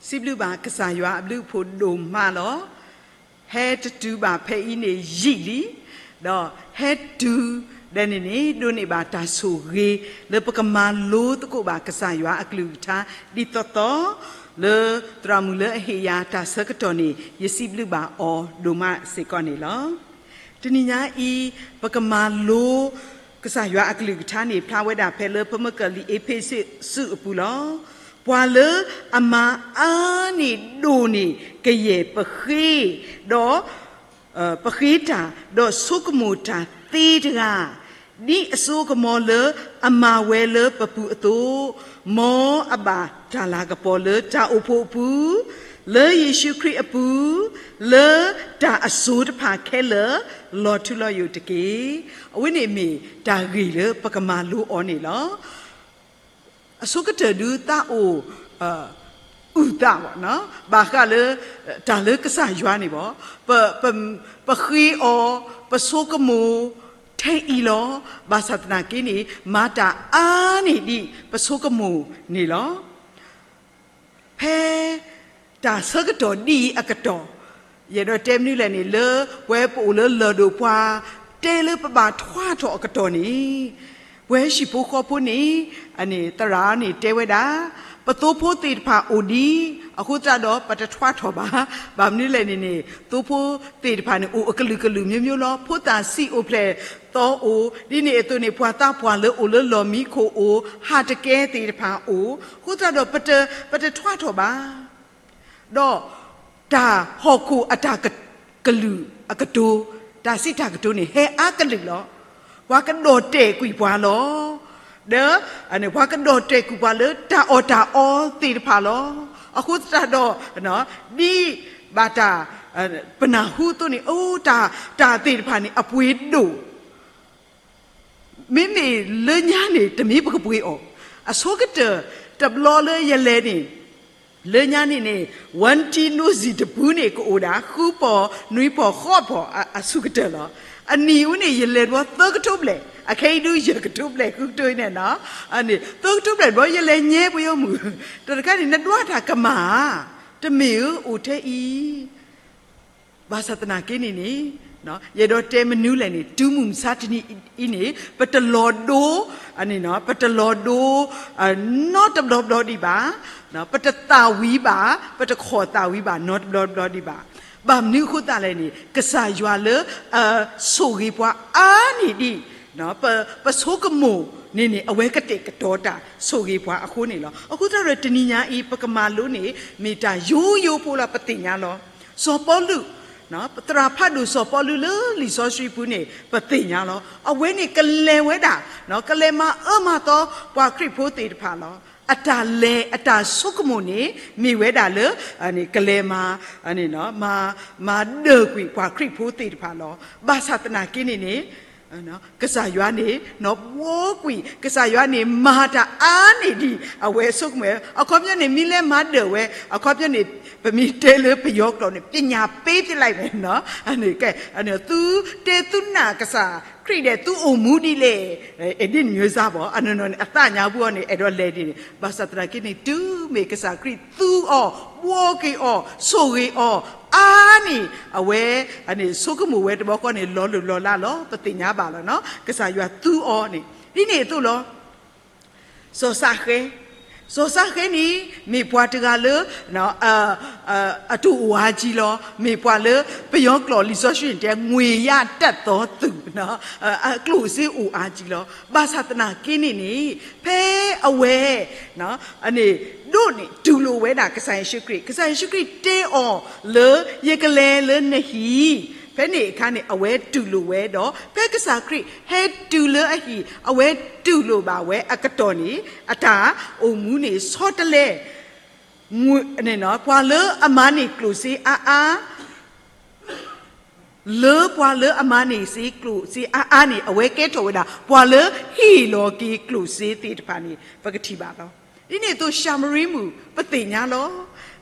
စံးဘျုးဘၣ်ကစၢ်ယွၤအဘျုးအဖှိၣ်ဒိၣ်မးလီၤ. ဟဲတတုၤဘၣ်ဖဲအံၤန့ၣ်ယံာ်လံ, ဒီးဟဲတုၤဒဲးန့ၣ်န့ၣ် ဒိးန့ၢ်ဘၣ်တၢ်ဆိၣ်ဂ့ၤ လၢပကမၤလိသကိးဘၣ်ကစၢ်ယွၤအကလုၢ်ကထါ ဒ်သိးသိး လၢသရၣ်မုၣ်လၢအဟ့ၣ်ယၤတၢ်ဆၢကတီၢ်န့ၣ် ယစံးဘျုးဘၣ်အီၤဒိၣ်မးစ့ၢ်ကီးန့ၣ်လီၤ. တနံၤညါအံၤ ပကမၤလိ ကစၢ်ယွၤအကလုၢ်ကထါန့ၣ် ဖျါဝဲဒၣ်ဖဲလၢပမ့ၢ်ကလံၤအ့းဖ့းစူးအပူၤလီၤ. ပှၤလၢအမၤအါန့ၢ်ဒိၣ်န့ၢ်ကယဲၢ်ပဃ့, ဒီး ပဃ့တၢ်, ဒီးဆိကမိၣ်တၢ်သ့တဂၤ, ဒ်အစိအကမီၤလၢအမၤဝဲလၢပပူၤအသိး, မ်အဘၣ်တၢ်လၤကပီၤလၢတၢ်အိၣ်ဖှိၣ်အပူၤ, လၢယ့ၣ်ၡူးခရံာ်အပူၤ, လၢတၢ်အစိၤတဖၣ်ခဲလၢာ် လီၤထူလီၤယိာ်တက့ၢ်. အဝဲန့ၣ်မ့ၢ်တၢ်ဂ့ၢ်လၢပကမၤလိအီၤန့ၣ်လီၤ. အဆိကတၢၢ်ဒုးသးအိၣ် အုၣ်သးဘၣ်, ဘၣ်ဃးလၢ တၢ်လၢကစၢ်ယွၤန့ၣ်ဘၣ်, ပဃ့အီၤ, ပဆိကမိၣ်ထဲအံၤလီၤ. ဘၣ်ဆၣ်သနာ်က့န့ၣ် မၤတၢ်အါန့ၢ်ဒံးပဆိကမိၣ်န့ၣ်လီၤ. ဖဲတၢ်ဆၢကတီၢ်ဒ်အံၤအကတီၢ်, ယအဲၣ်ဒိးတဲမနုၤလဲၣ်န့ၣ် လၢပဝဲပအိၣ်လၢလၢၢ်ဒိၣ်ပှၤတဲလၢပဘၣ်ထွါထီၣ်အကတီၢ်န့ၣ်, ပှၤဟံၣ်ဖိဃီဖိန့ၣ် သရၣ်န့ၣ်တဲဝဲဒၣ်, ပသိဖိသ့ၣ်တဖၣ်အိၣ်ဒံး, အဃိသတးဒီးပတထွါထီၣ်ဘၣ်. ဘၣ်မနုၤလဲၣ်န့ၣ်န့ၣ် သိဖိသ့ၣ်တဖၣ်န့ၣ် အိၣ်အကလုာ်ကလုာ်မျိုးမျိုးလီၤ. ဖိသၣ်ဆံးအိၣ်ဖျဲၣ်သီအိၣ်, ဒ်န့ၣ်အသိးန့ၣ် ပှၤသးပှၢ်လၢအိၣ်လၢလီၢ်မံခိၣ်အိၣ်, ဟးတကဲသ့ၣ်တဖၣ်အိၣ်, အဃိသတးဒီး ပတထွါထီၣ်ဘၣ်. ဒီးတၢ်ဟီၣ်ခိၣ်အတၢ်ကလုာ်အကတိၤ, တၢ်စံးတၢ်ကတိၤန့ၣ် ဟဲအါကလုာ်လီၤ. ပှၤကဒီၣ်တဲာ်ကွံာ်ပှၤလီၤ. ဒီး ပှၤကဒီၣ်တဲာ်ကွံာ်ပှၤလၢတၢ်အီၣ်တၢ်အီသ့ၣ်တဖၣ်လီၤ. အဃိသတးဒီး ဒ်ဘၣ်တၢ် ပနၢ်ဟူအသိးန့ၣ် အိ တၢ်သ့ၣ်တဖၣ်န့ၣ် အပှ့ၤဒိၣ် မ့မ့ၢ်လၢညါန့ၣ် တမ့ၢ်ပကပှ့ၤအီၤ. အဆိကတၢၢ်တဘျီလၢယလဲၤန့ၣ်, လၢညါန့ၣ်န့ၣ် ဝၼ်တံနိစံာ်တပူၤန့ၣ် ကအိၣ်ဒၣ် ဃုပီၢ်, နွံပီၢ်, ဃိးပီၢ်အဆူၣ်ကတၢၢ်လီၤ. အနံၣ်ဝဲန့ၣ် ယလဲၤတဘျီသၢကထိဘျဲၣ်, အခဲအံၤဒုးယဲၢ်ကထိဘျဲၣ် ဃုကထိန့ၣ်နီၤ, သၢကထိဘျဲၣ်တဘျီ ယလဲၤညါပယီၤမုၢ်, တၢ်တခါန့ၣ် နဒွးတၢ်ကမၣ်ဧါ, တမ့ၢ်ဧၢ အိၣ်ထဲအံၤ ဘၣ်ဆၣ်သနာ်က့န့ၣ်န့ၣ် ယအဲၣ်ဒိးတဲမနုၤလဲၣ်န့ၣ် တုၤမုၢ်မဆါတနံၤအံၤန့ၣ် ပတလီၤဒိ ပတလီၤဒိ နီတဘျီဘျီဒံးဘၣ်, ပတသးဝံၤဘၣ်, ပတခီၣ်သးဝံၤဘၣ် နီတဘျီဘျီဒံးဘၣ်. ဘၣ်မနုၤအဃိသတးလဲၣ်န့ၣ် ကစၢ်ယွၤလၢအဆိၣ်ဂ့ၤပှၤအါန့ၢ်ဒံး ပဆိကမိၣ်န့ၣ်န့ၣ် အဝဲကတဲာ်ကတီၤတၢ်ဆိၣ်ဂ့ၤပှၤအဃိန့ၣ်လီၤ. အဃိသတးဒီးတနံၤညါအံၤ ပကမၤလိန့ၣ် မ့ၢ်တၢ်ယိယိဖိလီၤ ပသ့ၣ်ညါလီၤ. စီၤပီလူး, သရၣ်ဖးဒိၣ်စီၤပီလူးလၢလံာ်စီဆှံပူၤန့ၣ် ပသ့ၣ်ညါလီၤ. အဝဲန့ၣ်ကလဲၤဝဲဒၣ်, ကလဲၤမၤအၢမၤသီပှၤခရံာ်ဖိသ့ၣ်တဖၣ်လီၤ. အတၢ်လဲၤအတၢ်ဆိကမိၣ်န့ၣ် မ့ၢ်ဝဲဒၣ်လၢ ကလဲၤမၤ မၤဒၢၣ်ကွံာ်ပှၤခရံာ်ဖိသ့ၣ်တဖၣ်လီၤ. ဘၣ်ဆၣ်သနာ်က့န့ၣ်န့ၣ် ကစၢ်ယွၤန့ၣ် ဘှီကွံာ် ကစၢ်ယွၤန့ၣ် မၤတၢ်အါန့ၢ်ဒံး အဝဲဆိကမိၣ်ဝဲ အခီပညီန့ၣ် မ့ၢ်လဲၤမၤဒၢၣ်ဝဲ အခီပညီန့ၣ် ပမ့ၢ်တဲလၢပယီၤကျိာ်န့ၣ် ပညာပေးပစ်လိုက်မယ်နီၤ, သုတဲသုနာ်ကစၢ်ခရံာ်ဒဲး သုအိၣ်မူဒ်လဲၣ်, အဲဒ်န့ၣ်မ့ၢ်စ့ၢ်ဘၣ် အနီၢ်နီၢ်န့ၣ် အသးညါပူၤအီၤန့ၣ် အဲၣ်ဒိးလဲၤဒ်န့ၣ် ဘၣ်ဆၣ်သနာ်က့န့ၣ် တုၤမ့ၢ်ကစၢ်ခရံာ်သူအီၤ ဘှီက့ၤအီၤ ဆိၣ်ဂ့ၤအီၤ အါန့ၢ် အဝဲ ဆိကမိၣ်ဝဲတဘျီဃီန့ၣ် လီၤလိၢ်လီၤလးလီၤ ပသ့ၣ်ညါဘၣ်လီၤနီၤ, ကစၢ်ယွၤသူအီၤန့ၣ် ဒ်န့ၣ်အသိးလီၤ. စီၤၡဃဲ, စီၤၡဃဲန့ၣ် မ့ၢ်ပှၤတဂၤလၢ အတအိၣ်အါကံလီၤ. မ့ၢ်ပှၤလၢ ပယီၤကျိာ်လံာ်စီဆှံန့ၣ်တဲ ငွေရတတ်သောသူ, အကျိၣ်စ့အိၣ်အါကံလီၤ. ဘၣ်ဆၣ်သနာ်က့န့ၣ်န့ၣ် ဖဲအဝဲ န့ၣ် ဒိးန့ၢ်တူၢ်လိာ်ဝဲဒၣ်ကစၢ်ယ့ၣ်ၡူးခရံာ်, ကစၢ်ယ့ၣ်ၡူးခရံာ်တဲအီၤလၢ ယကလဲၤလၢနဟံၣ်, ဖဲန့ၣ်အခါန့ၣ် အဝဲတူၢ်လိာ်ဝဲဒီး ဖဲကစၢ်ခရံာ်ဟဲတုၤလၢအဟံၣ် အဝဲတူၢ်လိာ်ဘၣ်ဝဲအကတီၢ်န့ၣ် အတၢ်အိၣ်မူန့ၣ်ဆီတလဲ ပှၤလၢအမၤန့ၢ်ကျိၣ်စ့အါအါ လၢပှၤလၢအမၤန့ၢ်စ့ကျိၣ်စ့အါအါန့ၣ် အဝဲကဲထီၣ်ဝဲဒၣ် ပှၤလၢဟ့ၣ်လီၤက့ၤကျိၣ်စ့သ့ၣ်တဖၣ်န့ၣ် ပကထံၣ်ဘၣ်လီၤ. ဒ်န့ၣ်အသိး ၡၤမရံမုၣ် ပသ့ၣ်ညါလီၤ.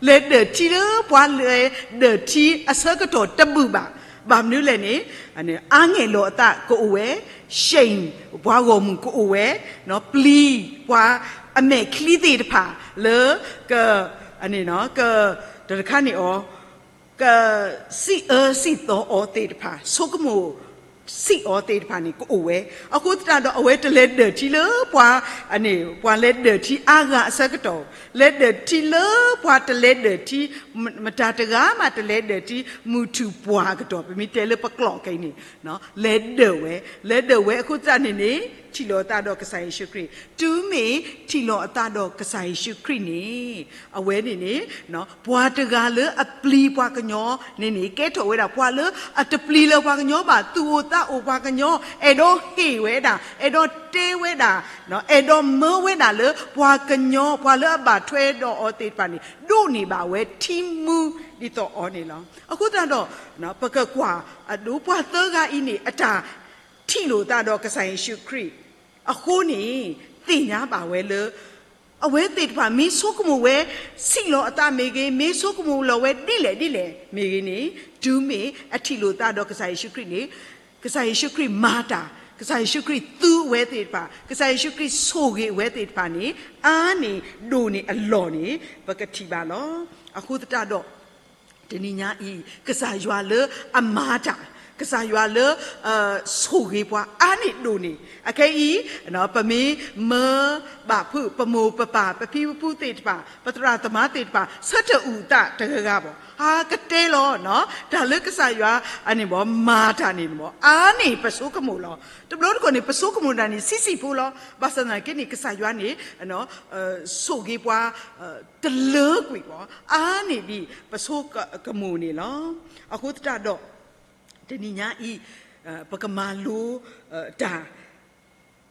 လဲၤဒၢၣ်ထံလၢပှၤလဲၤဒၢၣ်ထံအဆၢကတီၢ်တဘူၣ်ဘၣ်. ဘၣ်မနုၤလဲၣ်န့ၣ် အါငဲၢ်လီၤအသးကအိၣ်ဝဲ, ရှ့ၣ် ပှၤဂီၢ်မုၢ်ကအိၣ်ဝဲ, ပျံၤ ပှၤအမဲာ်ချံသ့ၣ်တဖၣ်လၢက အန့ၣ် က တၢ်တခါန့ၣ်အီၤ က စံးအၢစံးသီအီၤသ့ၣ်တဖၣ် ဆိကမိၣ် စံးအီၤသ့ၣ်တဖၣ်န့ၣ် ကအိၣ်ဝဲ. အဃိသတးဒီး အဝဲတလဲၤဒၢၣ်ထံလၢပှၤ အန့ၣ် ပှၤလဲၤဒၢၣ်ထံအါဂၤအဆၢကတီၢ်, လဲၤဒၢၣ်ထံလၢပှၤတလဲၤဒၢၣ်ထံ, မတၤတဂၤမးတလဲၤဒၢၣ်ထံ မုၢ်ထူၣ်ပှၢ်ကတီၢ် ပမ့ၢ်တဲလၢပကျိာ်ခဲအံၤန့ၣ် လဲၤဒၢၣ်ဝဲ, လဲၤဒၢၣ်ဝဲအဃိသတးန့ၣ်န့ၣ် ထံၣ်လိာ်အသးဒီးကစၢ်ယ့ၣ်ၡူးခရံာ်, တုၤမ့ၢ်ထံၣ်လိာ်အသးဒီးကစၢ်ယ့ၣ်ၡူးခရံာ်န့ၣ် အဝဲန့ၣ်န့ၣ် ပှၤတဂၤလၢအပျံၤပှၤကညီန့ၣ်န့ၣ် ကဲထီၣ်ဝဲဒၣ် ပှၤလၢအတပျံၤလၢၤပှၤကညီဘၣ်, သူၣ်အိၣ်သးအိၣ်ပှၤကညီ, အဲၣ်ဒိးဟ့ၣ်ဝဲဒၣ်, အဲၣ်ဒိးတဲဝဲဒၣ်, အဲၣ်ဒိးမၢဝဲဒၣ်လၢပှၤကညီ, ပှၤလၢအဘၣ်ထွဲဒီးအီၤသ့ၣ်တဖၣ်န့ၣ် ဒိးန့ၢ်ဘၣ်ဝဲထံမူဒ်သိးအီၤန့ၣ်လီၤ. အဃိသတးဒီး ပကကွၢ်အဒိ ပှၤသၢဂၤအံၤန့ၣ် အတၢ်ထံၣ်လိာ်သးဒီးကစၢ်ယ့ၣ်ၡူးခရံာ်အဃိန့ၣ် သ့ၣ်ညါဘၣ်ဝဲလၢ အဝဲသ့ၣ်တဖၣ်မ့ၢ်ဆိကမိၣ်ဝဲ စံးလီၤအသးမ့ၢ်ဂ့ၤ, မ့ၢ်ဆိကမိၣ်လီၤဝဲဒ်လဲၣ်ဒ်လဲၣ်မ့ၢ်ဂ့ၤန့ၣ်, တုၤမ့ၢ်အထံၣ်လိာ်သးဒီးကစၢ်ယ့ၣ်ၡူးခရံာ်န့ၣ် ကစၢ်ယ့ၣ်ၡူးခရံာ်မၤတၢ်, ကစၢ်ယ့ၣ်ၡူးခရံာ်သူဝဲသ့ၣ်တဖၣ်, ကစၢ်ယ့ၣ်ၡူးခရံာ်ဆိၣ်ဂ့ၤဝဲသ့ၣ်တဖၣ်န့ၣ် အါန့ၢ်ဒိၣ်န့ၢ်အလီၢ်န့ၣ် ပကထံၣ်ဘၣ်လီၤ. အဃိသတးဒီး တနံၤညါအံၤ ကစၢ်ယွၤလၢအမၤတၢ်, ကစၢ်ယွၤလၢ ဆိၣ်ဂ့ၤပှၤအါန့ၢ်ဒိၣ်န့ၢ်, အခဲအံၤ ပမ့ၢ်မၢဘၣ်ဖုး ပမိၢ်ပပၢ် ပဖံပဖုသ့ၣ်တဖၣ် ပသရၣ်သမါသ့ၣ်တဖၣ် ဆၢထၢၣ်အုၣ်အသးတဂၤဂၤဘၣ်, ဟးကတဲလီၤ တၢ်လၢကစၢ်ယွၤအန့ၣ်ဘၣ် မၤတၢ်န့ၣ်ဘၣ် အါန့ၢ်ပဆိကမိၣ်လီၤ. တဘျီတခီၣ်န့ၣ် ပဆိကမိၣ်တၢ်န့ၣ် ဆံးဆံးဖိလီၤ. ဘၣ်ဆၣ်သနာ်က့န့ၣ် ကစၢ်ယွၤန့ၣ် ဆိၣ်ဂ့ၤပှၤ တလၢကွံာ်ဘၣ် အါန့ၢ်ဒံးပဆိကမိၣ်န့ၣ်လီၤ. အဃိသတးဒီး တနံၤညါအံၤ ပကမၤလိတၢ်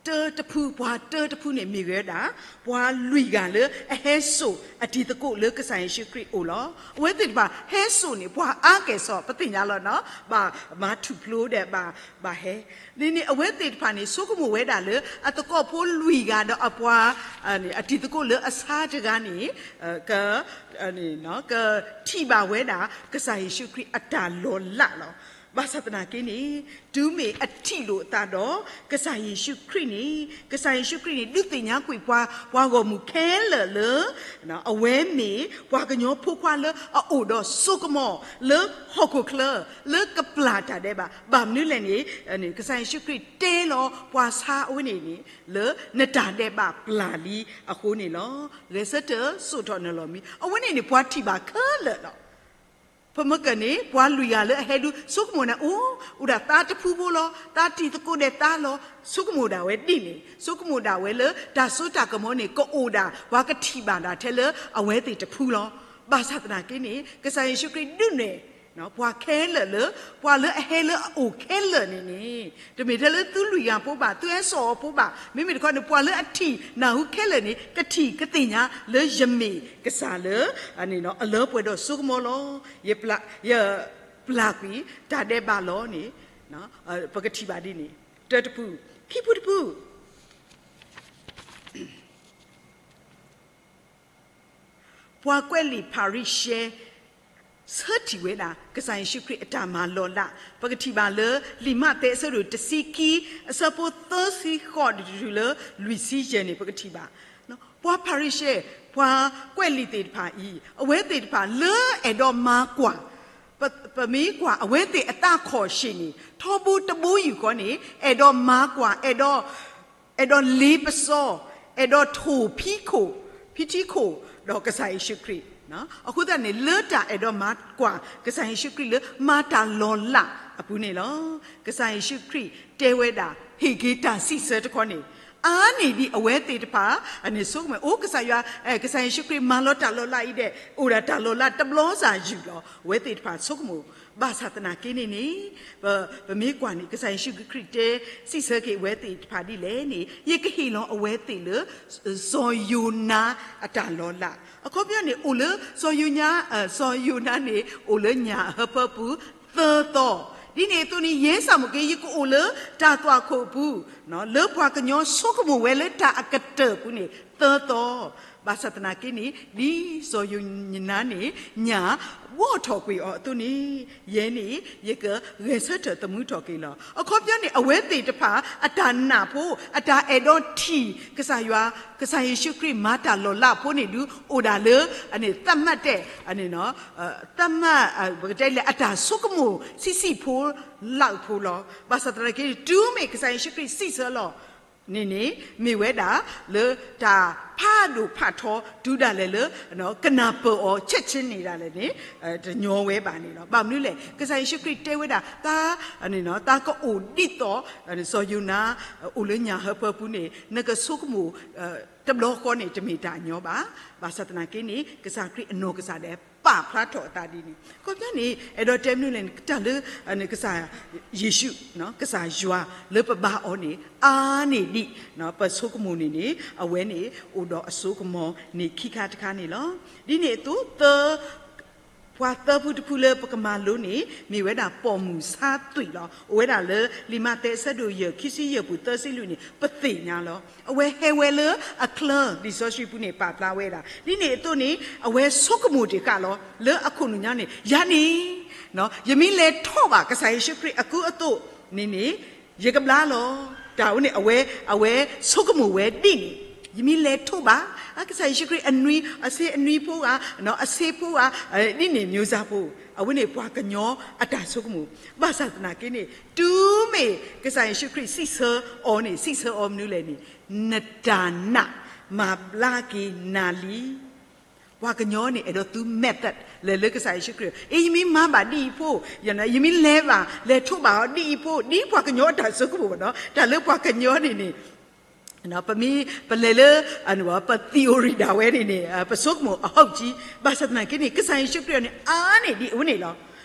တၢတဖု ပှၤတၢတဖုန့ၣ်မ့ၢ်ဝဲဒၣ် ပှၤလွံၢ်ဂၤလၢအဟဲစိာ်အတံၤသကိးလၢကစၢ်ယ့ၣ်ၡူးခရံာ်အအိၣ်လီၤ. အဝဲသ့ၣ်တဖၣ်ဟဲစိာ်န့ၣ် ပှၤအါကဲၢ်ဆိး ပသ့ၣ်ညါလီၤနီၤ ဘၣ်မၤထူၣ်ဖျိဒီး ဘၣ်ဟဲ န့ၣ်န့ၣ် အဝဲသ့ၣ်တဖၣ်န့ၣ် ဆိကမိၣ်ဝဲဒၣ်လၢ အသကိးဖိလွံၢ်ဂၤဒီးအပှၤ အတံၤသကိးလၢအဆါတဂၤန့ၣ် က ကထံၣ်ဘၣ်ဝဲဒၣ် ကစၢ်ယ့ၣ်ၡူးခရံာ်အတၢ်လီၤလးလီၤ. ဘၣ်ဆၣ်သနာ်က့န့ၣ် တုၤမ့ၢ်အထံၣ်လိာ်အသးဒီး ကစၢ်ယ့ၣ်ၡူးခရံာ်န့ၣ် ကစၢ်ယ့ၣ်ၡူးခရံာ်န့ၣ် ဒုးသ့ၣ်ညါကွံာ်ပှၤ ပှၤဂီၢ်မုၢ်ခဲလၢာ်လၢ အဝဲမ့ၢ်ပှၤကညီဖိခွါလၢအအိၣ်ဒီးစိကမီၤ လၢဟီၣ်ခိၣ်ချၢ လၢကပျၢ်တၢ်ဒဲးဘး ဘၣ်မနုၤလဲၣ်န့ၣ် ကစၢ်ယ့ၣ်ၡူးခရံာ်တဲလီၤပှၤဆါအဝဲန့ၣ်န့ၣ် လၢနတၢ်ဒဲးဘးပျၢ်လံအဃိန့ၣ်လီၤ. ဂဲၤဆၢထၢၣ်စိာ်ထီၣ်နလီၢ်မံၤ အဝဲန့ၣ်န့ၣ် ပှၤထံၣ်ဘၣ်ခဲလၢာ်လီၤ. ပမ့ၢ်ကန့ၣ် ပှၤလွံၢ်ဂၤလၢအဟဲဒုး ဆိကမိၣ်န့ၣ် အိၣ် အိၣ်ဒၣ်သါတဖုဖိလီၤ, သါတံၤသကိးဒီးသါလီၤ, ဆိကမိၣ်ဒၣ်ဝဲဒ်န့ၣ်, ဆိကမိၣ်ဒၣ်ဝဲလၢ တၢ်စိတၢ်ကမီၤန့ၣ် ကအိၣ်ဒၣ် ပှၤကထံၣ်ဘၣ်ဒၣ်ထဲလၢအဝဲသ့ၣ်တဖုလီၤ. ဘၣ်ဆၣ်သနာ်က့န့ၣ် ကစၢ်ယ့ၣ်ၡူးခရံာ်ဒုးနဲၣ် ပှၤခဲလၢာ်လၢ ပှၤလၢအဟဲလၢအအိၣ်ခဲလၢာ်န့ၣ်န့ၣ် တမ့ၢ်ထဲလၢသုလွံၢ်ဂၤဖိဘၣ်, သုဟဲစိာ်အီၤဖိဘၣ်, မ့မ့ၢ်တခီန့ၣ် ပှၤလၢအထံၣ်နၢ်ဟူခဲလၢာ်န့ၣ် ကထံၣ်ကသ့ၣ်ညါလၢယမ့ၢ်ကစၢ်လၢ အလၢပှဲၤဒီးစိကမီၤလီၤ. ယ ယပျၢ်ကွံာ်တၢ်ဒဲးဘးလီၤန့ၣ် ပကထံၣ်ဘၣ်ဒ်န့ၣ် တၢတဖု, ခံဖုတဖု ပှၤကွဲးလံာ်ဖၤရံၤၡဲ ဆၢထံၣ်ဝဲဒၣ် ကစၢ်ယ့ၣ်ၡူးခရံာ်အတၢ်မၤလီၤလး, ပကထံၣ်ဘၣ်လၢ လံာ်မးသဲအဆၢဒိၣ်တဆံခံ အဆၢဖိသၢဆံဃိးတုၤလၢ လွံၢ်ဆံယဲၢ်န့ၣ် ပကထံၣ်ဘၣ် ပှၤဖၤရံၤၡဲ ပှၤကွဲးလံာ်သ့ၣ်တဖၣ်အံၤ အဝဲသ့ၣ်တဖၣ်လၢအဲၣ်ဒိးမၤကွၢ် ပ ပမ့ၢ်ကွၢ်အဝဲသ့ၣ်အသးခီၣ်ဆံးန့ၣ် ထီဘိတဘိယူၢ်ဃီန့ၣ် အဲၣ်ဒိးမၤကွၢ် အဲၣ်ဒိး အဲၣ်ဒိးလ့ပစီ အဲၣ်ဒိးထိၣ်ဖံးခိၣ် ဖံးထံခိၣ်ဒီးကစၢ်ယ့ၣ်ၡူးခရံာ်. အဃိသတးန့ၣ် လၢတၢ်အဲၣ်ဒိးမၤကွၢ် ကစၢ်ယ့ၣ်ၡူးခရံာ်လၢမၤတၢ်လီၤလးအပူၤန့ၣ်လီၤ. ကစၢ်ယ့ၣ်ၡူးခရံာ်တဲဝဲဒၣ် ဟ့ၣ်က့ၤတၢ်စံးဆၢတခီန့ၣ် အါန့ၢ်ဒံးအဝဲသ့ၣ်တဖၣ် အန့ၣ်ဆိကမိၣ် အိၣ်ကစၢ်ယွၤ ကစၢ်ယ့ၣ်ၡူးခရံာ်မၤလီၤတၢ်လီၤလးအံၤဒဲး အိၣ်ဒၣ်တၢ်လီၤလးတဘျီစၢ်ယူၢ်လီၤ. အဝဲသ့ၣ်တဖၣ်ဆိကမိၣ် ဘၣ်ဆၣ်သနာ်က့န့ၣ်န့ၣ် ပ ပမ့ၢ်ကွၢ်န့ၣ် ကစၢ်ယ့ၣ်ၡူးခရံာ်တဲ စံးဆၢက့ၤအဝဲသ့ၣ်တဖၣ်ဒ်လဲၣ်န့ၣ် ယကဟ့ၣ်လီၤအဝဲသ့ၣ်လၢ စီၤယိၤနါအတၢ်လီၤလး. အခီပညီန့ၣ် အိၣ်လၢစီၤယိၤနါ စီၤယိၤနါန့ၣ် အိၣ်လၢညၣ်အဟၢဖၢပူၤသၢသီ, ဒ်န့ၣ်အသိးန့ၣ် ယဲစၢ်မိၣ်က့ ယကအိၣ်လၢတၢ်သွၣ်ခိၣ်အပူၤ လၢပှၤကညီဆိကမိၣ်ဝဲလၢတၢ်အကတၢၢ်အပူၤန့ၣ် သၢသီ, ဘၣ်ဆၣ်သနာ်က့န့ၣ် ဒ်စီၤယိၤနါန့ၣ် ညၣ် ဝီၣ်ထီၣ်ကွံာ်အီၤအသိးန့ၣ်, ယဲန့ၣ် ယကဂဲၤဆၢထၢၣ်သမူထီၣ်က့ၤလီၤ. အခီပညီန့ၣ် အဝဲသ့ၣ်တဖၣ် အတၢ်နာ်ဖိ, အတၢ်အဲၣ်ဒိးထံၣ်ကစၢ်ယွၤ, ကစၢ်ယ့ၣ်ၡူးခရံာ်မၤတၢ်လီၤလးဖိန့ၣ်ဒုး အိၣ်ဒၣ်လၢ သတ်မှတ် သတ်မှတ် ပကတဲလၢအတၢ်ဆိကမိၣ်ဆံးဆံးဖိလၢ်ဖိလီၤ. ဘၣ်ဆၣ်သနာ်က့ တုၤမ့ၢ်ကစၢ်ယ့ၣ်ၡူးခရံာ်စံးဆၢလီၤ န့ၣ်န့ၣ် မ့ၢ်ဝဲဒၣ်လၢတၢ်ဖးဒိၣ်ဖးထီ တုၤဒၣ်လဲာ်လၢ ကနၢ်ပၢၢ်အီၤ ချက်ချင်းန့ၣ်ဒၣ်လဲာ်န့ၣ် တညီဝဲဘၣ်န့ၣ်လီၤ. ဘၣ်မနုၤလဲၣ်, ကစၢ်ယ့ၣ်ၡူးခရံာ်တဲဝဲဒၣ် သး သးကအိၣ်ဒ်သိး စီၤယိၤနါ အိၣ်လၢညၣ်ဟၢဖၢပူၤန့ၣ် နကဆိကမိၣ် တဘျီဃီန့ၣ် တမ့ၢ်တၢ်ညီဘၣ်. ဘၣ်ဆၣ်သနာ်က့န့ၣ် ကစၢ်ခရံာ်အနီၢ်ကစၢ်ဒၣ် ပာ်ဖျါထီၣ်အသးဒ်န့ၣ်. အခီပညီန့ၣ် အဲၣ်ဒိးတဲမနုၤလဲၣ်န့ၣ် တၢ်လၢ ကစၢ်ယ့ၣ်ၡူး ကစၢ်ယွၤလၢပဘါအီၤန့ၣ် အါန့ၢ်ဒံး ပဆိကမိၣ်န့ၣ်န့ၣ် အဝဲန့ၣ်အိၣ်ဒီးအစိကမီၤန့ၣ်ခံခါတခါန့ၣ်လီၤ. ဒ်န့ၣ်အသိး သၢ ပှၤသၢဖုတဖုလၢပကမၤလိန့ၣ် မ့ၢ်ဝဲဒၣ်ပိာ်မုၣ်ဆါသွံၣ်လီၤ. အိၣ်ဝဲဒၣ်လၢလံာ်မးသဲအဆၢဒိၣ်ယဲၢ် ခံဆံယဲၢ်ပူၤသၢဆံလွံၢ်န့ၣ် ပသ့ၣ်ညါလီၤ. အဝဲဟဲဝဲလၢအချၢ လံာ်စီဆှံပူၤန့ၣ် ပာ်ဖျါဝဲဒၣ် ဒ်န့ၣ်အသိးန့ၣ် အဝဲဆိကမိၣ်တ့ၢ်ဃာ်လီၤ လၢအခိၣ်နူာ်ညါန့ၣ် ယၤန့ၣ် ယမ့ၢ်လဲၤထီၣ်ဘၣ် ကစၢ်ယ့ၣ်ၡူးခရံာ်အကူအသိးန့ၣ်န့ၣ် ယကဘျါလီၤ. တၢ်ဝဲန့ၣ် အဝဲ အဝဲဆိကမိၣ်ဝဲဒ်န့ၣ် ယမ့ၢ်လဲၤထီၣ်ဘၣ် ကစၢ်ယ့ၣ်ၡူးခရံာ်အနွံ အဆ့အနွံဖိဧါ, အဆ့ဖိဧါ, ဒ်န့ၣ် မျိုးစားဖိ, အဝဲန့ၣ်ပှၤကညီအတၢ်ဆိကမိၣ်. ဘၣ်ဆၣ်သနာ်က့န့ၣ် တုၤမ့ၢ်ကစၢ်ယ့ၣ်ၡူးခရံာ်စံးဆၢအီၤန့ၣ် စံးဆၢအီၤမနုၤလဲၣ်န့ၣ် နတၢ်နာ် မၤဘျါက့ၤနၤလံ. ပှၤကညီန့ၣ် အဲၣ်ဒိးသူ method လဲၤလၢကစၢ်ယ့ၣ်ၡူးခရံာ် အ့ ယမ့ၢ်မၤဘၣ်ဒ်အံၤဖိ, ယမ့ၢ်လဲၤဘၣ် လဲၤထီၣ်ဘၣ်အီၤဒ်အံၤဖိ ဒ်ပှၤကညီအတၢ်ဆိကမိၣ်ဘၣ်နီၤ. တၢ်လၢပှၤကညီန့ၣ်န့ၣ် ပမ့ၢ်ပလဲၤလၢ ပ theory ဒၣ်ဝဲန့ၣ်န့ၣ် ပဆိကမိၣ်အဟီၣ်ကၠံ, ဘၣ်ဆၣ်သနာ်က့န့ၣ် ကစၢ်ယ့ၣ်ၡူးခရံာ်န့ၣ် အါန့ၢ်ဒံးအဝဲန့ၣ်လီၤ.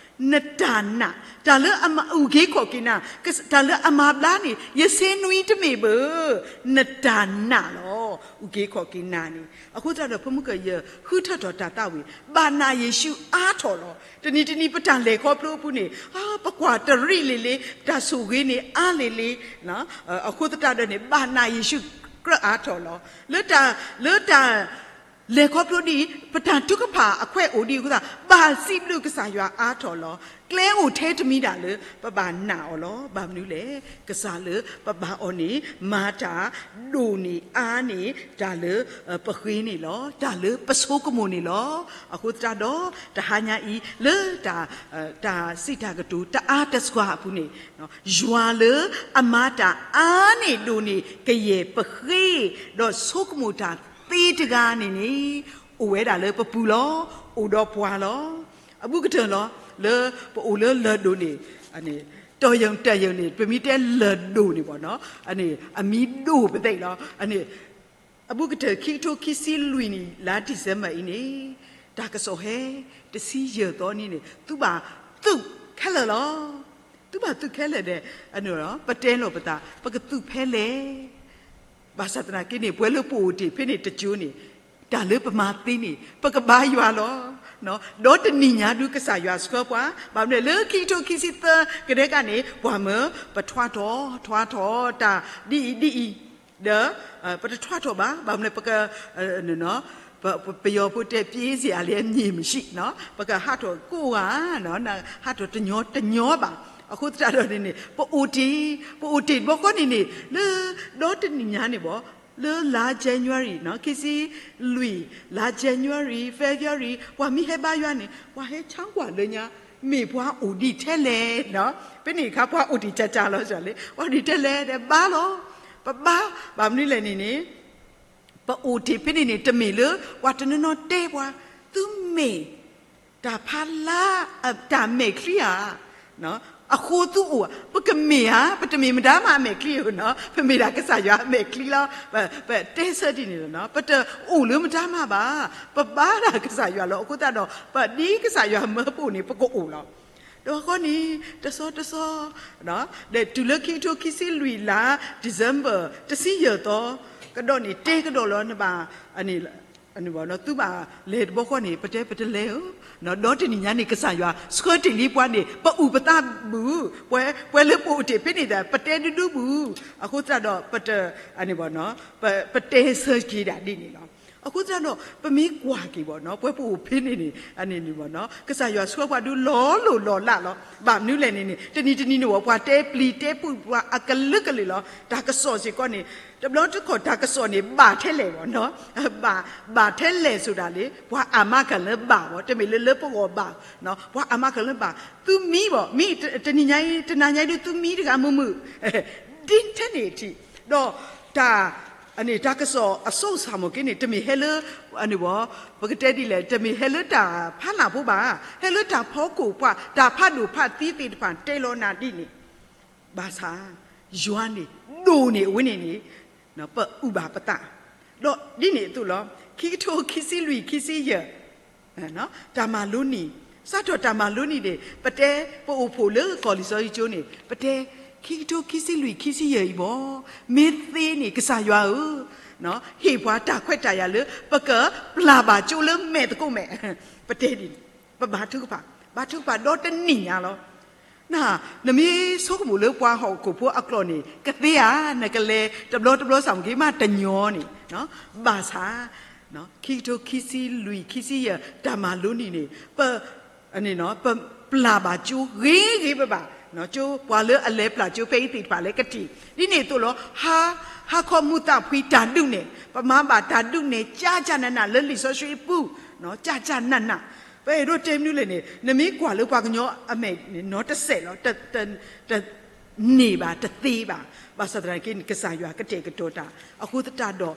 နတၢ်နာ်, တၢ်လၢအမၤအုၣ်က့ၤခီၣ်က့ၤနၤ, တၢ်လၢအမၤဘျါန့ၣ် ယဆ့နွံတမ့ၢ်ဘၣ်, နတၢ်နာ်လီၤ အုၣ်က့ၤခီၣ်က့ၤနၤန့ၣ်. အဃိသတးဒီး ဖိမုၣ်ကယဃုထၢထီၣ်တၢ်သးဝံၣ် ဘၣ်နာ်ယ့ၣ်ၡူးအါထီၣ်လီၤ. တနံၤတနံၤပတၢ်လဲၤခီဖျိအပူၤန့ၣ် ပကွၢ်တရံးလံၤလံၤ ပတၢ်ဆိၣ်ဂ့ၤန့ၣ်အါလံၤလံၤ အဃိသတးဒီးန့ၣ် ဘၣ်နာ်ယ့ၣ်ၡူးကြၢးအါထီၣ်လီၤ. လၢတၢ် လၢတၢ် လဲၤခီဖျိဒ်အံၤ ပတၢ်ထုကဖၣ်အခွဲးအိၣ်ဒ်အံၤအဃိသတး ဘၣ်စံးဘျုးကစၢ်ယွၤအါထီၣ်လီၤ. ကျဲအိၣ်ထဲတမံၤဒၣ်လၢ ပဘၣ်နာ်အီၤလီၤ. ဘၣ်မနုၤလဲၣ်, ကစၢ်လၢပဘါအီၤန့ၣ် မၤတၢ်ဒိၣ်န့ၢ်အါန့ၢ် တၢ်လၢပဃ့န့ၣ်လီၤ. တၢ်လၢပဆိကမိၣ်န့ၣ်လီၤ. အဃိသတးဒီး တဟါညါအံၤ လၢတၢ် တၢ်စံးတၢ်ကတိၤတအါတစှၤအပူၤန့ၣ် ယွၤလၢအမၤတၢ်အါန့ၢ်ဒိၣ်န့ၢ်ကယဲၢ်ပဃ့ ဒီးဆိကမိၣ်တၢ်သ့တဂၤန့ၣ်န့ၣ် အိၣ်ဝဲဒၣ်လၢပပူၤလီၤ. အိၣ်ဒီးပှၤလီၤ. အဘူးကတၢၢ်လီၤ. လၢပအိၣ်လၢလၢၢ်ဒိၣ်န့ၣ် တီၢ်ယုၢ်တၢ်ယုၢ်န့ၣ် ပမ့ၢ်တဲလၢၢ်ဒိၣ်န့ၣ်ဘၣ်နီၤ အမံၤဒိၣ်ပသဲးလီၤ. အဘူးကတၢၢ် ခံကထိခံဆံလွံၢ်နံၣ် လါ December အံၤန့ၣ် တၢ်ကစီၣ်ဟဲ တဆံယဲၢ်သီနံၤန့ၣ် သုဘၣ်သုးခဲလၢာ်လီၤ. သုဘၣ်သုးခဲလၢာ်ဒီး ပတဲလိာ်ပသး ပကသုးဖဲလဲၣ်. ဘၣ်ဆၣ်သနာ်က့န့ၣ် ပှၤလၢပအိၣ်တ့ၢ်ဖဲန့ၣ်တကၠိန့ၣ် တၢ်လၢပမၤသ့န့ၣ် ပကဘါယွၤလီၤ. ဒီးတနံၤညါဒုးကစၢ်ယွၤဆှၢပှၤ ဘၣ်မနုၤလၢခံကထိခံဆံသၢကဒဲကန့ၣ် ပှၤမၢပထွါထီၣ် ထွါထီၣ်တၢ်ဒ်အံၤဒ်အံၤ ဒီး ပတထွါထီၣ်ဘၣ် ဘၣ်မနုၤပက ပ ပယီၤဖိတဲ ပြေးစရာလမ်းမြေမရှိ နီၤ ပကဟးထီၣ်ကိးဂၤ ဟးထီၣ်တညီတညီဘၣ်. အဃိသတးဒီးန့ၣ်န့ၣ် ပအိၣ်တ့ၢ် ပအိၣ်တ့ၢ်တဘျီဃီန့ၣ်န့ၣ် လၢ ဒီတနံၤညါန့ၣ်ဘၣ် လၢလါ January နီၤ ခံဆံလွံၢ် လါ January February ပှၤမ့ၢ်ဟဲဘါယွၤန့ၣ် ပှၤဟဲဆါကွၢ်လၢညါ မ့ၢ်ပှၤအိၣ်ဒံးထဲလဲၣ်နီၤ ဖဲန့ၣ်အခါပှၤအိၣ်ဒံးတၢ်တၢ်လီၤ လၢ ပှၤအိၣ်ဒံးထဲလဲၣ်ဒီးဘါလီၤ. ပဘါ ဘၣ်မနုၤလဲၣ်န့ၣ်န့ၣ် ပအိၣ်တ့ၢ်ဖဲန့ၣ်န့ၣ် တမ့ၢ်လၢ ပှၤတနီၤနီၤတဲပှၤ သုမ့ၢ် တၢ်ဖးလါ တၢ်မဲာ်ချံဧါ အဃိသုအိၣ်ဧါ ပကမ့ၢ်ဧါ ပတမ့ၢ်မတၤမးအမဲာ်ချံဧါနီၤ ပမ့ၢ်ဒၣ်ကစၢ်ယွၤအမဲာ်ချံလီၤ. ပ ပတဲဆၢဒ်န့ၣ်လီၤနီၤ ပတအိၣ်လၢမတၤမးဘၣ် ပဘါဒၣ်ကစၢ်ယွၤလီၤ. အဃိသတးဒီး ပဒ်ကစၢ်ယွၤမၢပအိၣ်န့ၣ် ပကအိၣ်လီၤ. ဒီးဃီန့ၣ် တဆီတဆီ ဒီးတုၤလၢခံကထိခံဆံလွံၢ်လါ December တဆံယဲၢ်သီ ကဒီးန့ၣ်တဲကဒီးလီၤနဘၣ် သုဘၣ်လဲၤတဘျီဃီန့ၣ် ပတဲပတလဲၤဧၢ, ဒီးတနံၤညါန့ၣ် ကစၢ်ယွၤဆှၢတ့ၢ်လံပှၤန့ၣ် ပအုၣ်ပသးဘၣ်, ပှၤ ပှၤလၢပအိၣ်တ့ၢ်ဖဲန့ၣ်ဒီး ပတဲဒူဒူဘၣ်, အဃိသတးဒီး ပတ ပတဲဆၢက့ၤဒၣ်ဒ်န့ၣ်လီၤ. အဃိသတးဒီး ပမ့ၢ်ကွၢ်က့ၤဘၣ်နီၤ ပှဲၤပအိၣ်ဖဲန့ၣ်န့ၣ် အန့ၣ်န့ၣ်ဘၣ်နီၤ ကစၢ်ယွၤဆှၢပှၤဒုးလီၤလိၢ်လီၤလးလီၤ. ဘၣ်မနုၤလဲၣ်န့ၣ်န့ၣ် တနံၤတနံၤန့ၣ်ဝဲ ပှၤတဲပျံၤတဲဖုး ပှၤအကလုာ်ကလုာ်လီၤ. တၢ်ကစီၣ်စ့ၢ်ကီးန့ၣ် တဘျီတခီၣ်တၢ်ကစီၣ်န့ၣ် ဘၣ်ထဲလဲၣ်ဘၣ်နီၤ ဘၣ်ထဲလဲၣ်ဆိဒၣ်လံ ပှၤအမါခဲလၢာ်ဘၣ်ဘၣ် တမ့ၢ်လၢလၢပဂီၢ်ဘၣ် ပှၤအမါခဲလၢာ်ဘၣ် သုမံဘၣ် မံတနံၤညါအံၤ တနၤညါအံၤဒုးသုမံတဂၤမုာ်မုာ် ဒ်ထဲန့ၣ်ထံး ဒီးတၢ် တၢ်ကစီၣ်အစိကမီၤက့န့ၣ် တမ့ၢ်ဟဲလၢ ပကတဲဒ်လဲၣ် တမ့ၢ်ဟဲလၢတၢ်ဖးလၢ်ဖိဘၣ် ဟဲလၢတၢ်ဖီခိၣ်ပှၤ တၢ်ဖးဒိၣ်ဖးသံသ့ၣ်တဖၣ်တဲလီၤနၤဒ်န့ၣ် ဘၣ်ဆၣ် ယွၤန့ၣ် ဒိၣ်န့ၢ်အဝဲန့ၣ်န့ၣ် ပအုၣ်ဘၣ်ပသး ဒီးဒ်န့ၣ်အသိးလီၤ. ခံကထိခံဆံလွံၢ်ခံဆံယဲၢ် တၢ်မၤလိနံၤ စးထီၣ်တၢ်မၤလိနံၤန့ၣ် ပတဲ ပအိၣ်ဖှိၣ်လၢကီၢ်လံာ်စီဆှံကၠိန့ၣ် ပတဲ ခံကထိခံဆံလွံၢ်ခံဆံယဲၢ်အံၤဘၣ် မ့ၢ်သ့န့ၣ် ကစၢ်ယွၤဧၢ ဟ့ၣ်ပှၤတၢ်ခွဲးတၢ်ယာ်လၢ ပကပျၢ်ဘၣ်ကၠိလၢမဲာ်သကိးမဲာ် ပတဲဒ်န့ၣ် ပဘါထုကဖၣ် ဘါထုကဖၣ်ဒီတနံၣ်ညါလီၤ. နမ့ၢ်ဆိကမိၣ်လၢပှၤဟီၣ်ခိၣ်ဖိအကျိာ်န့ၣ် ကသ့ဧါ နကလဲၤတဘျီတဘျီစ့ၢ်ကီးမးတညီန့ၣ် ဘၣ်ဆၣ် ခံကထိခံဆံလွံၢ်ခံဆံယဲၢ် တၢ်မၤလိနံၤန့ၣ် ပ ပပျၢ်ဘၣ်ကၠိဂ့ၤဂ့ၤဘၣ်ဘၣ်, ကၠိပှၤလၢအလဲၤပျၢ်ကၠိဖဲအံၤသ့ၣ်တဖၣ်လၢကထံၣ်, ဒ်န့ၣ်အသိးလီၤ. ဟါခီမူးသးဖှံတၢ်ဒုးနဲၣ်, ပမၤဘၣ်တၢ်ဒုးနဲၣ် ကၠၢ်ကၠၢ်နးနးလၢလံာ်စီဆှံအပူၤ, ကၠၢ်ကၠၢ်နးနး, ပအဲၣ်ဒိးတဲမနုၤလဲၣ်န့ၣ် နမ့ၢ်ကွၢ်လၢပှၤကညီအမဲာ်န့ၣ် နီတစဲးလီၤ, တန့ၢ်ဘၣ် တသ့ဘၣ်. ဘၣ်ဆၣ်သနာ်က့န့ၣ် ကစၢ်ယွၤကတဲာ်ကတီၤတၢ်, အဃိသတးဒီး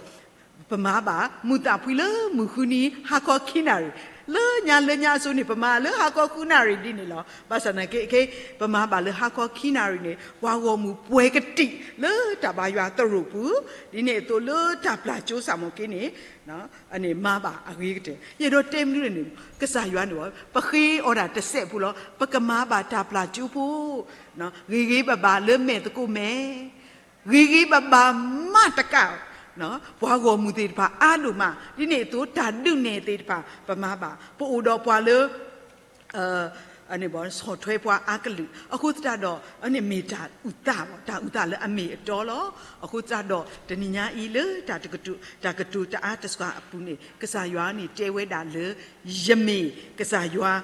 ပမၤဘၣ်မူးသးဖှံလၢမုၢ်ဃုနံၤ ဟါခီခံနၣ်ရံၣ်, လၢညါလၢညါအစိၤန့ၣ် ပမၤလၢဟါခီဃုနၣ်ရံၣ်ဒ်န့ၣ်လီၤ. ဘၣ်ဆၣ်သနာ်က့ ပမၤဘၣ်လၢဟါခီခံနၣ်ရံၣ်န့ၣ် ပှၤဂီၢ်မုၢ်ပှဲၤကတံာ်လၢတၢ်ဘါယွၤသရိာ်ပူၤ, ဒ်န့ၣ်အသိးလၢတၢ်ပျၢ်ကၠိစ့ၢ်ကီးန့ၣ် မၤဘၣ်အဂ့ၤကတၢၢ်. ယအဲၣ်ဒိးတဲမနုၤလဲၣ်န့ၣ် ကစၢ်ယွၤန့ၣ် ပဃ့အီၤဒၣ်တစဲးဖိလီၤ. ပကမၤဘၣ်တၢ်ပျၢ်ကၠိဖိ ဂ့ၤဂ့ၤဘၣ်ဘၣ်လၢမဲာ်သကိးမဲာ် ဂ့ၤဂ့ၤဘၣ်ဘၣ်မးတကး, ပှၤဂီၢ်မုၢ်သ့ၣ်တဖၣ်အါဒိၣ်မး, ဒ်န့ၣ်အသိးတၢ်ဒုးနဲၣ်သ့ၣ်တဖၣ် ပမၤဘၣ်, ပအိၣ်ဒီးပှၤလၢ ဆီၣ်ထွဲပှၤအါကလုာ်, အဃိသတးဒီး မ့ၢ်တၢ်အုၣ်သး, တၢ်အုၣ်သးလၢအမ့ၢ်အတီလီၤ. အဃိသတးဒီး တနံၤညါအံၤလၢ တၢ်ကတိၤတၢ်အါတစှၤအပူၤန့ၣ် ကစၢ်ယွၤန့ၣ်တဲဝဲဒၣ်လၢ ယမ့ၢ်ကစၢ်ယွၤ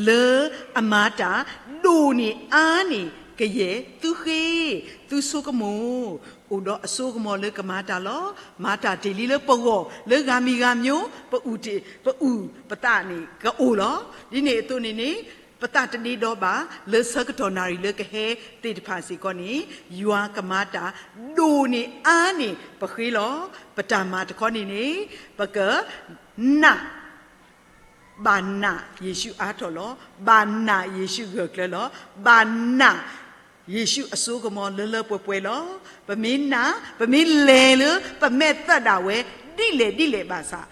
လၢအမၤတၢ်ဒိၣ်န့ၢ်အါန့ၢ်ကယဲၢ်, သုဃ့ သုဆိကမိၣ်, အိၣ်ဒီးအစိကမီၤလၢကမၤတၢ်လီၤ. မၤတၢ်တ့ၢ်လံလၢပဂီၢ် လၢဂၤမံၤဂၤမံၤ ပအုၣ်တ့ၢ် ပအုၣ်ပသးန့ၣ်ကအိၣ်လီၤ. ဒ်န့ၣ်အသိးန့ၣ်န့ၣ် ပသးတဒ့ဒီဘၣ် လၢဆၢကတီၢ်နၣ်ရံၣ်လၢကဟဲသ့ၣ်တဖၣ်စ့ၢ်ကီးန့ၣ် ယွၤကမၤတၢ်ဒိၣ်န့ၢ်အါန့ၢ်ပဃ့လီၤ. ပတၢ်မၤတခီန့ၣ်န့ၣ် ပက နာ် ဘၣ်နာ်ယ့ၣ်ၡူးအါထီၣ်လီၤ. ဘၣ်နာ်ယ့ၣ်ၡူးဂၢၢ်ကျၢၤလီၤ. ဘၣ်နာ် ယ့ၣ်ၡူးအစိကမီၤလၢလၢပှဲၤပှဲၤလီၤ. ပမ့ၢ်နာ် ပမ့ၢ်လဲၤလၢပမဲာ်သၣ်ဒၣ်ဝဲ ဒ်လဲၣ်ဒ်လဲၣ်ဘၣ်ဆၣ်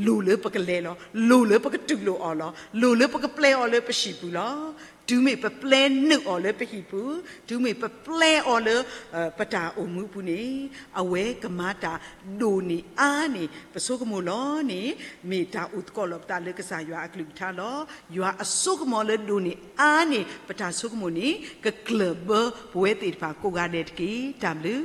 လိၣ်လၢပကလဲၤလီၤ. လိၣ်လၢပကတူၢ်လိာ်အီၤလီၤ. လိၣ်လၢပကပျဲအီၤလၢပဟံၣ်ပူၤလီၤ. တုၤမ့ၢ်ပပျဲနုာ်အီၤလၢပဟံၣ်ပူၤ, တုၤမ့ၢ်ပပျဲအီၤလၢ ပတၢ်အိၣ်မူအပူၤန့ၣ် အဝဲကမၤတၢ်ဒိၣ်န့ၢ်အါန့ၢ် ပဆိကမိၣ်လီၤန့ၣ် မ့ၢ်တၢ်အိၣ်သကိးလိာ်ပသးလၢကစၢ်ယွၤအကလုၢ်ကထါလီၤ. ယွၤအစိကမီၤလၢဒိၣ်န့ၢ်အါန့ၢ် ပတၢ်ဆိကမိၣ်န့ၣ် ကကျၢၢ်ဘၢပဝဲသ့ၣ်တဖၣ်ကိးဂၤဒဲးတက့ၢ်. တၢ်ဘျုး